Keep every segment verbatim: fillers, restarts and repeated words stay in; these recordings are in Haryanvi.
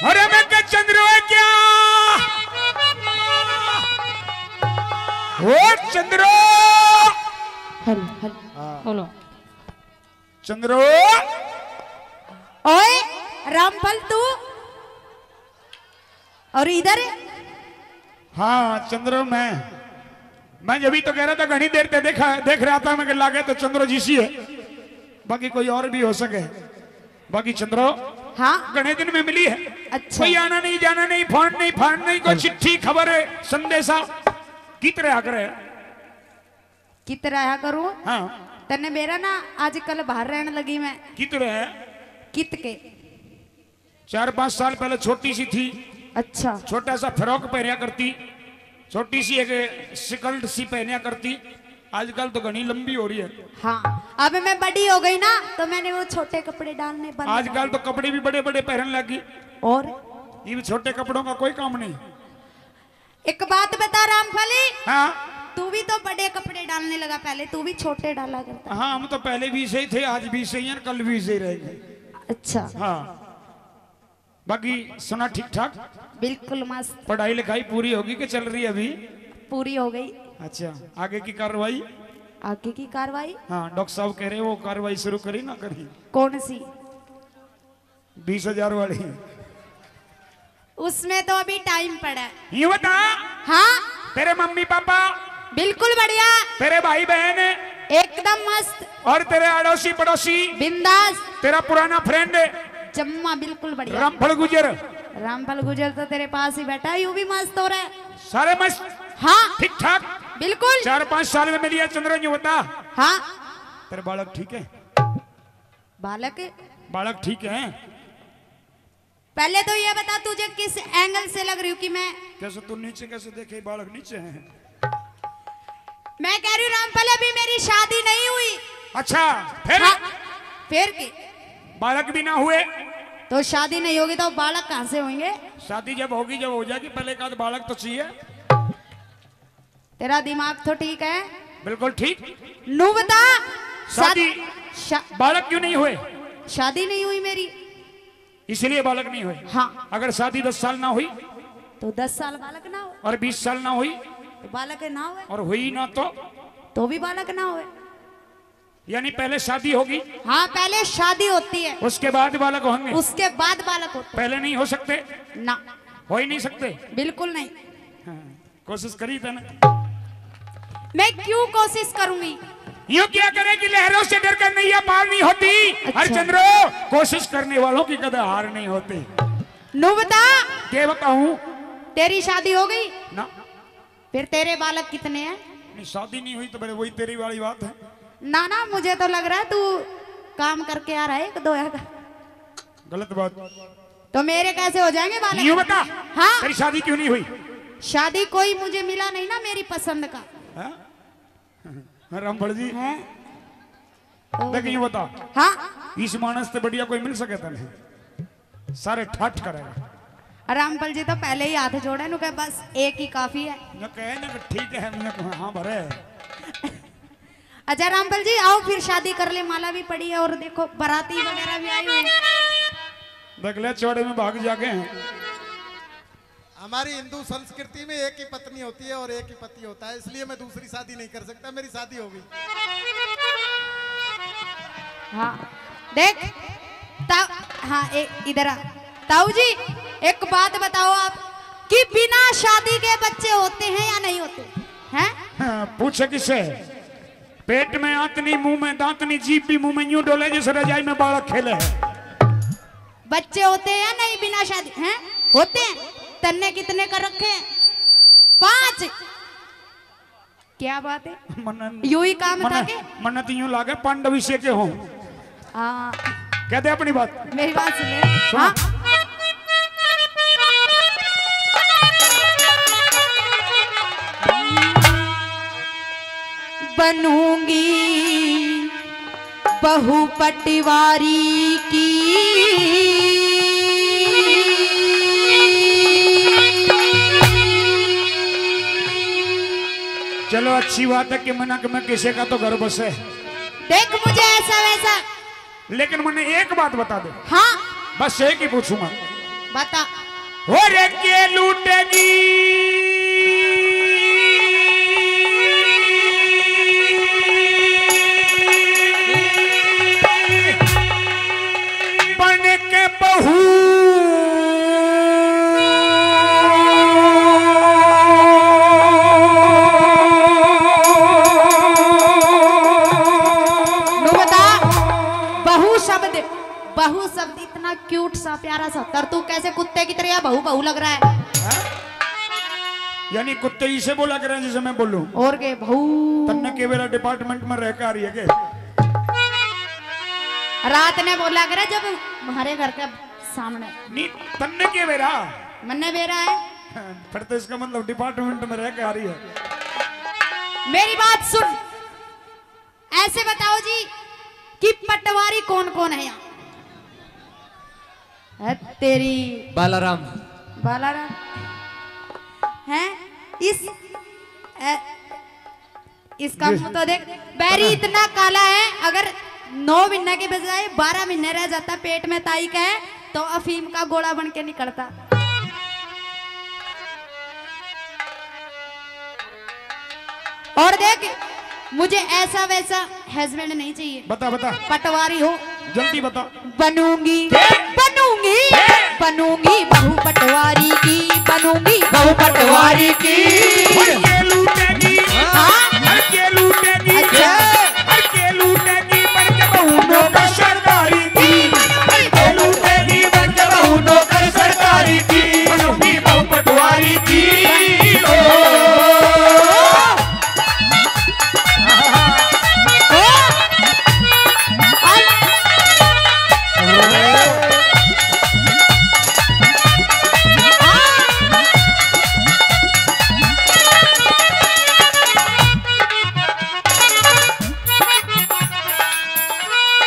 अरे मैं क्या चंद्रो है क्या? ओ चंद्रो। Hello, hello. हाँ। बोलो। चंद्रो। ओए रामफल, तू और इधर? हाँ चंद्रो, मैं मैं जब ही तो कह रहा था, घणी देर ते देखा, देख रहा था, मैं लागे तो चंद्रो जी सी है, बाकी कोई और भी हो सके। बाकी चंद्रो, हाँ। घणे दिन में मिली है। अच्छा। कोई आना नहीं, जाना नहीं, फोन नहीं, फान नहीं, कोई चिट्ठी, खबर, संदेशा कित रहा करे? कित रहा करूँ? हाँ। तन्ने मेरा ना आजकल बाहर रहने लगी मैं। कित रहा? कित के? चार पांच साल पहले छोटी सी थी। अच्छा। छोटा सा फ्रॉक पहनया करती, छोटी सी एक स्कर्ट सी पहनया करती। आजकल तो घणी लंबी हो रही है। हाँ, अब मैं बड़ी हो गई ना, तो मैंने वो छोटे कपड़े डालने बंद कर आजकल तो कपड़े भी बड़े बड़े पहनने लगी। और? ये भी छोटे कपड़ों का कोई काम नहीं। एक बात बता रामफली। हाँ। तू भी तो बड़े कपड़े डालने लगा, पहले तू भी छोटे डाला करता। हाँ, हम तो पहले भी सही थे, आज भी सही हैं, कल भी सही रहेंगे। अच्छा। हाँ। बाकी सुना, ठीक ठाक? बिल्कुल मस्त। पढ़ाई लिखाई पूरी होगी कि चल रही है अभी? पूरी हो गई। अच्छा, आगे की कार्रवाई? आगे की कार्रवाई? हाँ, डॉक्टर साहब कह रहे वो कार्रवाई शुरू करी ना करी? कौन सी? बीस हजार वाली। उसमें तो अभी टाइम पड़ा है। यूं बता। हाँ। तेरे मम्मी पापा? बिल्कुल बढ़िया। तेरे भाई बहन? एकदम मस्त। और तेरे अड़ोसी पड़ोसी? बिंदास। तेरा पुराना फ्रेंड? जम्मा बिल्कुल बढ़िया। रामफल गुजर? रामफल गुजर तो तेरे पास ही बैठा है, यूं भी मस्त हो रहा है। सारे मस्त? हाँ। ठीक ठाक? बिल्कुल। चार पांच साल में मिली है चंद्र, यूं बता। हाँ। तेरे बालक ठीक है? बालक? बालक ठीक है? पहले तो ये बता, तुझे किस एंगल से लग रही हूँ कि मैं? कैसे तू नीचे कैसे देखे, बालक नीचे है? मैं कह रही हूँ रामफल, अभी मेरी शादी नहीं हुई। अच्छा, फिर? हाँ, फिर की? बालक भी ना हुए? तो शादी नहीं होगी तो बालक कहाँ से होंगे? शादी जब होगी, जब हो जाएगी, पहले एक आध बालक तो चाहिए। तेरा दिमाग तो ठीक है? बिल्कुल ठीक। नू बता। शादी। शा-, बालक क्यों नहीं हुए? शादी नहीं हुई मेरी। इसलिए बालक नहीं हुए। हाँ। अगर शादी दस साल ना हुई? तो दस साल बालक ना हो। और बीस साल ना हुई? तो बालक ना हो। और हुई ना तो? तो भी बालक ना हो। यानी पहले शादी होगी? हाँ, पहले शादी होती है। उसके बाद बालक होंगे? उसके बाद बालक होते हैं। पहले नहीं हो सकते? ना। हो ही नहीं सकते? बिल्कुल नहीं। हाँ। कोशिश करी तने? मैं क्यों कोशिश करूंगी? यूं क्या करे कि लहरों से डरकर नैया पार नहीं होती। अच्छा। हरिश्चंद्रो, कोशिश करने वालों की कदा हार नहीं होती। नू बता। क्या बताऊं? तेरी शादी हो गई? ना। फिर तेरे बालक कितने हैं? नहीं, शादी नहीं हुई तो फिर वही तेरी वाली बात है। ना ना, मुझे तो लग रहा है तू काम करके आ रहा है एक दो का। गलत बात। तो मेरे कैसे हो जाएंगे बालक? यूं बता, हाँ? तेरी शादी क्यों नहीं हुई? शादी कोई मुझे मिला नहीं ना मेरी पसंद का। हाँ? रामफल जी, हैं? तो देख, यूं बता, हाँ? इस मानस से बढ़िया कोई मिल सके तने? सारे ठाठ करेगा। रामफल जी तो पहले ही हाथ जोड़े, नु कहे, "बस एक ही काफी है।" न कहे ना कि ठीक है, हमने कहा, "हाँ भरे।" अच्छा रामफल जी, आओ फिर शादी कर ले, माला भी पड़ी है और देखो बाराती वगैरह भी आई हुई है। देख ले, चौड़े में भाग जाके हैं। हमारी हिंदू संस्कृति में एक ही पत्नी होती है और एक ही पति होता है, इसलिए मैं दूसरी शादी नहीं कर सकता, मेरी शादी हो गई। हाँ, देख, ता-, हाँ, ए, इधर आ। ताऊ जी, एक बात बताओ आप कि बिना शादी के बच्चे होते हैं या नहीं होते हैं? हाँ, पूछे किसे? पेट में आंत नहीं, मुंह में दांत नहीं, जीभ भी मुंह में यूं डोले जैसे रजाई में बालक खेले है। बच्चे होते हैं या नहीं बिना शादी? हैं? होते हैं। तन्ने कितने कर रखे हैं? पांच। क्या बात है? मन, यूं ही काम था मन्ने, के? मन्ने तो यूं लागे पांडव इसे के हो। हाँ। कह दे अपनी बात। मेरी बात सुन ले। सुन। हाँ। बनूंगी बहू पटवारी की। चलो, अच्छी बात है कि मनक में किसी का तो घर बसे। देख, मुझे ऐसा वैसा। लेकिन मन्ने एक बात बता दे। हाँ। बस एक ही पूछूंगा। बता। हो रे के लूटेगी बन के बहू। नु बता, बहू शब्द, बहू शब्द इतना क्यूट सा, प्यारा सा, तर तू कैसे कुत्ते की तरह बहू बहू लग रहा है? हाँ? यानी कुत्ते इसे बोला करें जैसे मैं बोलूं? और के बहू? तन्ने के बेरा डिपार्टमेंट में रह के आ रही है के? रात ने बोला करे जब हमारे घर के सामने। नहीं, तन्ने के बेरा? मन्ने बेरा है। फिर तो इसका मतलब डिपार्टमेंट में रह के आ रही है। मेरी बात सुन, ऐसे बताओ जी कि पटवारी कौन कौन है यहाँ? है तेरी बालाराम। बालाराम है इस, ए, इसका मुंह तो देख, बैरी इतना काला है, अगर नौ महीने के बजाय बारह महीने रह जाता पेट में ताई का, तो अफीम का गोला बन के निकलता। और देख, मुझे ऐसा वैसा हस्बैंड नहीं चाहिए। बता, बता। पटवारी हो। जल्दी बता। बनूंगी, क्या? बनूंगी, क्या? बनूंगी बहू पटवारी की, बनूंगी बहू पटवारी की। हर के लूटेगी, हाँ? हर के लूटेगी, अच्छा। हर के लूटेगी बन के बहू नौकर सरकारी की, हर के लूटेगी बन के बहू नौकर सरकारी की, बनूंगी बहू पटवारी की। ओ।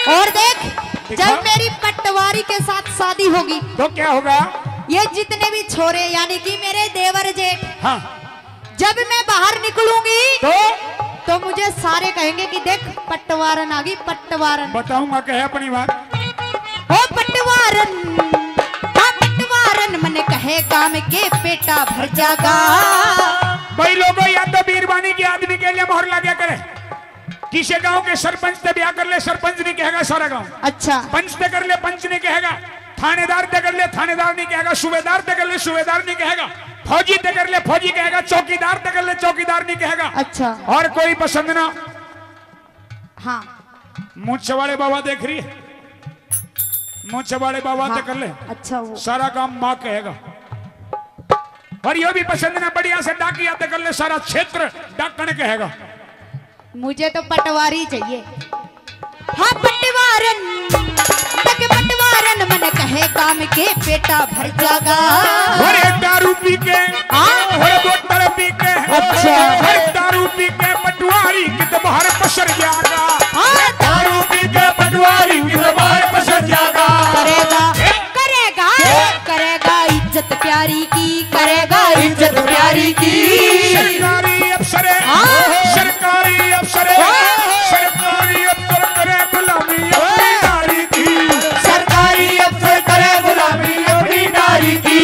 और देख, जब मेरी पटवारी के साथ शादी होगी, तो क्या होगा? ये जितने भी छोरे, यानी कि मेरे देवर जेठ, हाँ। जब मैं बाहर निकलूंगी, तो? तो मुझे सारे कहेंगे कि देख, पटवारन आ गई, पटवारन। बताऊंगा, कहे अपनी बात। ओ पटवारन, हाँ पटवारन, मन कहे काम के पेटा भर जागा। भाई लोगों, या तो बीरबानी के आदमी के लिए मोहर लगा करे। किसी गांव के सरपंच से ब्याह कर ले, सरपंच नहीं कहेगा सारा गांव। अच्छा। पंच से कर ले, पंच नहीं कहेगा। थानेदार ते कर ले, थानेदार नहीं कहेगा। सूबेदार ते कर ले, सूबेदार नहीं कहेगा। फौजी ते कर ले, फौजी कहेगा। चौकीदार ते कर ले, चौकीदार नहीं कहेगा। अच्छा। और कोई पसंद ना। हाँ। मूछे वाले बाबा देख रही है, मूछे वाले बाबा हाँ। ते कर ले। अच्छा, वो सारा काम माँ कहेगा। और यो भी पसंद ना, बढ़िया से डाकिया ते कर ले, सारा क्षेत्र डाकण कहेगा। मुझे तो पटवारी चाहिए। हाँ पटवारन, तक पटवारन मन कहे काम के पेटा भर जागा। अरे दारू पी के, हाँ? अरे बोतल पी के, अच्छा। अरे दारू पी के पटवारी कित बाहर पसर जागा। हाँ। दारू पी के पटवारी कित बाहर पसर जागा। करेगा, ए? करेगा, ए? करेगा इज्जत प्यारी की, करेगा इज्जत प्यारी की। सरकारी अफसर, हाँ। सरकारी अफसर, हाँ। सरकारी अफसर करे गुलामी अपनी नारी की। सरकारी अफसर करे गुलामी अपनी नारी की।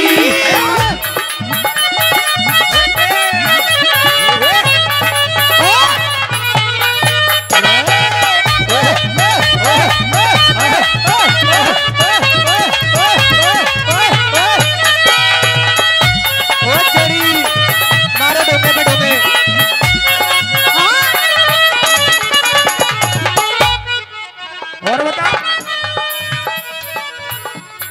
ओ तेरी, मारो डोंगे पे डोंगे। और बता।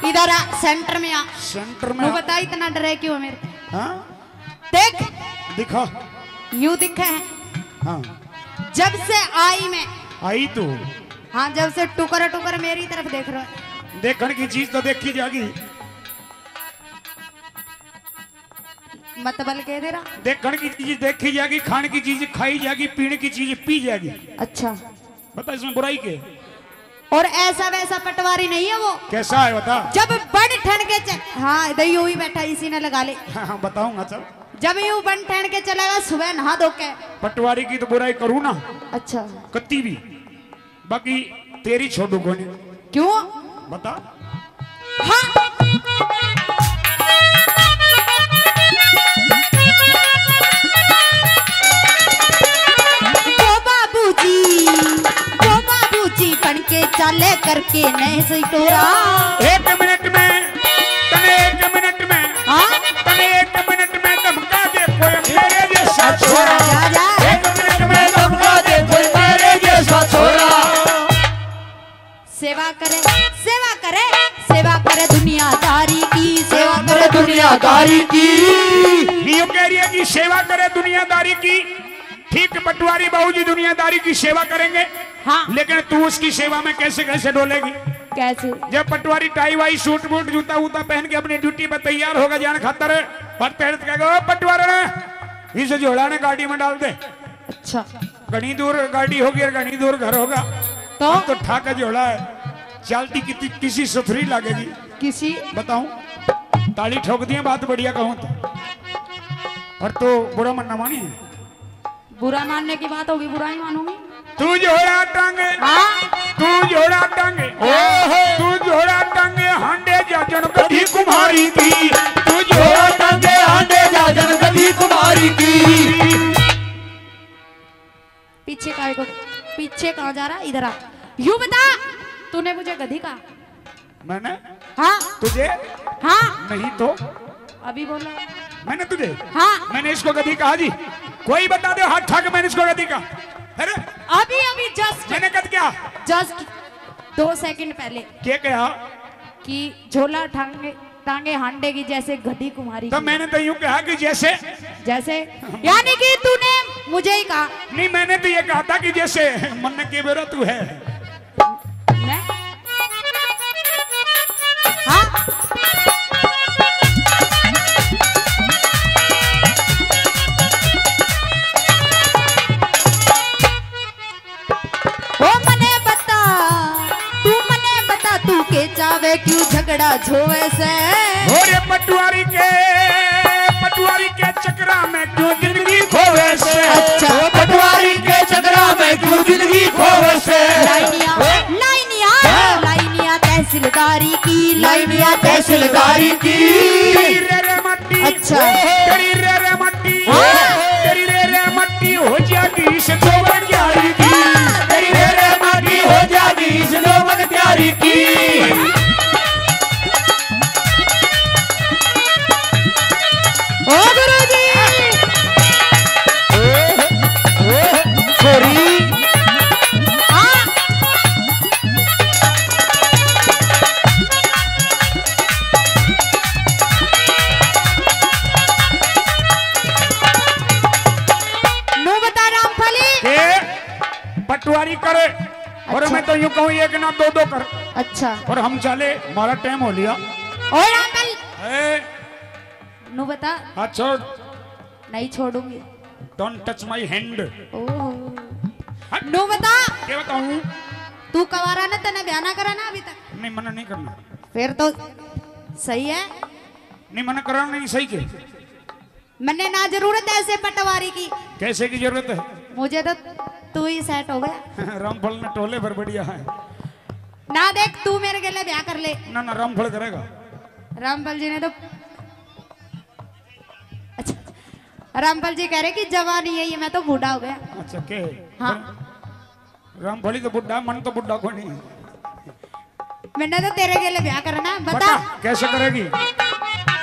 इधर आ, सेंटर में आ। सेंटर में तू आ। बता, इतना डरे क्यों मेरे से? हाँ? देख। दिखा। यूं दिखे है। हाँ। जब से आई मैं। आई तू। हाँ, जब से टुकर टुकर मेरी तरफ देख रहा है। देखण की चीज तो देखी जागी। मतबल के दे रहा। देखण की चीज देखी जागी, खाण की चीज खाई जागी, पीण की चीज पी जागी। अच्छा। बता, इसमें बुराई के? और ऐसा वैसा पटवारी नहीं है वो। कैसा है बता? जब बन ठन के च-, हाँ, इधर यूं ही बैठा, इसी ने लगा ले। हाँ, हाँ, बताऊंगा, चल। जब यूं बन ठन के चलेगा, सुबह नहा धो के। पटवारी की तो बुराई करूँ ना। अच्छा। कत्ती भी। बाकी तेरी छोड़ू कोनी। क्यों? बता। हाँ। करके नहीं सही टोरा। एक मिनट में, तने एक मिनट में, हाँ? तने एक मिनट में धमका दे कोई मेरे जैसा छोरा। जा, जा। एक मिनट में धमका दे कोई मेरे जैसा छोरा। सेवा करे, सेवा करे, सेवा करे दुनियादारी की, सेवा करे दुनियादारी की। यूं कह रही है कि सेवा करे दुनियादारी की। ठीक, पटवारी बाबूजी दुनियादारी की सेवा करेंगे, हाँ। लेकिन तू उसकी सेवा में कैसे कैसे डोलेगी? कैसे? जब पटवारी टाई वाई, सूट बूट, जूता वूता पहन के अपनी ड्यूटी पर तैयार होगा जान खातर, और तेरे कहेगा, "ओ पटवारा ने, इस झोला ने गाड़ी में डाल दे।" अच्छा। घनी दूर गाड़ी होगी और घनी दूर घर होगा। तो? हम तो ठाका झोला है, चलती कितनी, किसी सुथरी लगेगी। किसी? बताऊं, ताली ठोक दिए, बात बढ़िया कहूं तो। और तो बुरा मन ना मानी। बुरा मानने की बात होगी, बुरा ही मानूंगी। तू झोला टांगे, हाँ? तू झोला टांगे, ओहो। तू झोला टांगे हांडे जाजन गधी कुमारी की, तू झोला टांगे हांडे जाजन गधी कुमारी की। पीछे काय को, पीछे कहाँ जा रहा? इधर आ। यूं बता, तूने मुझे गधी कहा? मैंने? हाँ। तुझे? हाँ। नहीं तो। अभी बोला। मैंने तुझे? हाँ। मैंने इसको गधी कहा जी? कोई बता दे हाथ उठा के मैंने इसको गधी कहा। अरे, अभी, अभी just मैंने कद क्या? Just दो सेकंड पहले। क्या कहा? कि झोला टांगे, टांगे हांडे की जैसे गधी कुमारी तो की। मैंने तो यूं कहा कि जैसे। जैसे? यानी कि तूने मुझे ही कहा। नहीं, मैंने तो ये कहा था कि जैसे मन के बेरा तू है। मैं? हाँ? ओ मने बता, तू मने बता, तू के चावे, क्यों झगड़ा झोवे से? ओ रे पटवारी के, पटवारी के चक्रा में क्यों जिंदगी खोवे से? अच्छा। ओ पटवारी के चक्रा में क्यों जिंदगी खोवे से? लाइनिया, ओ लाइनिया, हाँ। लाइनिया तहसीलदारी की, लाइनिया तहसीलदारी की। तेरी रे रे मट्टी, अच्छा। तेरी रे रे मट्टी, हाँ। तेरी रे रे मट्टी हो जाएगी इस नौबत प्यारी की। तेरी रे रे मट्टी हो जाएगी इस नौबत प्यारी की। ओ गुरु जी। ओ, ओ, छोरी। हाँ। नो बता रामफली। के पटवारी करे। और अच्छा। मैं तो यूं कहूं, एक ना दो दो कर। अच्छा। और हम चाले, हमारा टाइम हो लिया। ओए रामफल। ए। नो बता। हाथ छोड़। नहीं छोड़ूंगी। Don't touch my hand। ओहो। हट। नो बता। क्या बताऊं? तू कवारा ना, तने ब्याह ना करा ना अभी तक? नहीं, मना नहीं करना। फिर तो सही है। नहीं, मना करना नहीं सही के। मन्ने ना जरूरत है ऐसे पटवारी की। कैसे की जरूरत है? मुझे तो तू ही सेट हो गया। रामफल ने टोले पर बढ़िया है। ना देख, तू मेरे गेले ब्याह कर ले। ना, ना, रामफल करेगा। रामफल जी ने तो, अच्छा, रामफल जी कह रहे कि जवानी है ये, मैं तो बूढ़ा हो गया। अच्छा, के? हाँ। रामफली तो बुढ़ा, मन तो बुढ़ा कोनी। मैंने तो तेरे गेले ब्याह करना है, बता। बता, कैसे करेगी?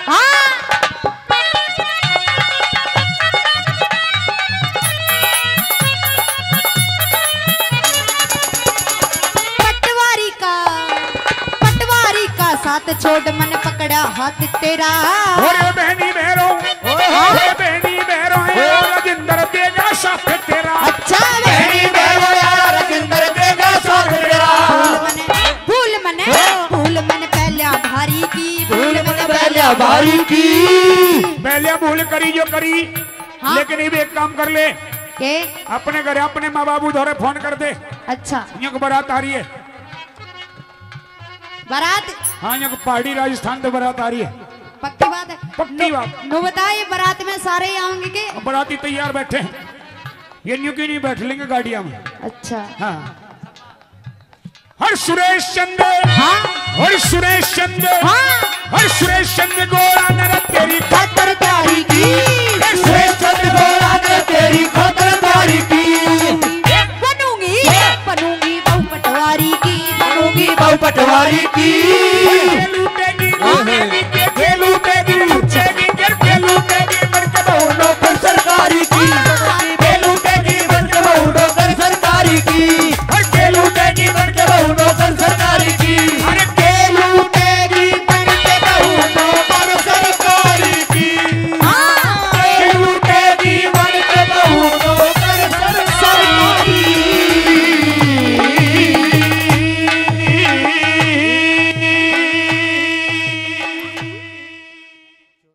हाँ। पटवारी का, पटवारी का साथ छोड़, मन पकड़ा हाथ तेरा। अरे बहनी भैरो, ओए। अरे बहनी भैरो, ओए। राजेंद्र देगा साथ तेरा। अच्छा। बहनी भैरो यार, राजेंद्र देगा साथ तेरा। भूल मने, भूल मने, हाँ। भूल मने पहला भारी की, भूल मने पहला भारी की। पहले भूल करी जो करी, हाँ। लेकिन इब एक काम कर ले। के? अपने घर अपने माँ बाबू धोरे फोन कर दे। अच्छा। यूं के बारात आ रही है। बारात? हाँ, यूं के पहाड़ी राजस्थान से बारात आ रही है। पक्की बात है? पक्की बात। नो बता, ये बारात में सारे ही आएंगे के? बाराती तैयार बैठे हैं, ये न्यू क्यों नहीं बैठ लेंगे गाड़ियां में? अच्छा। हाँ। हर सुरेश चंद, हाँ। हर सुरेश चंद, हाँ। हर सुरेश चंद को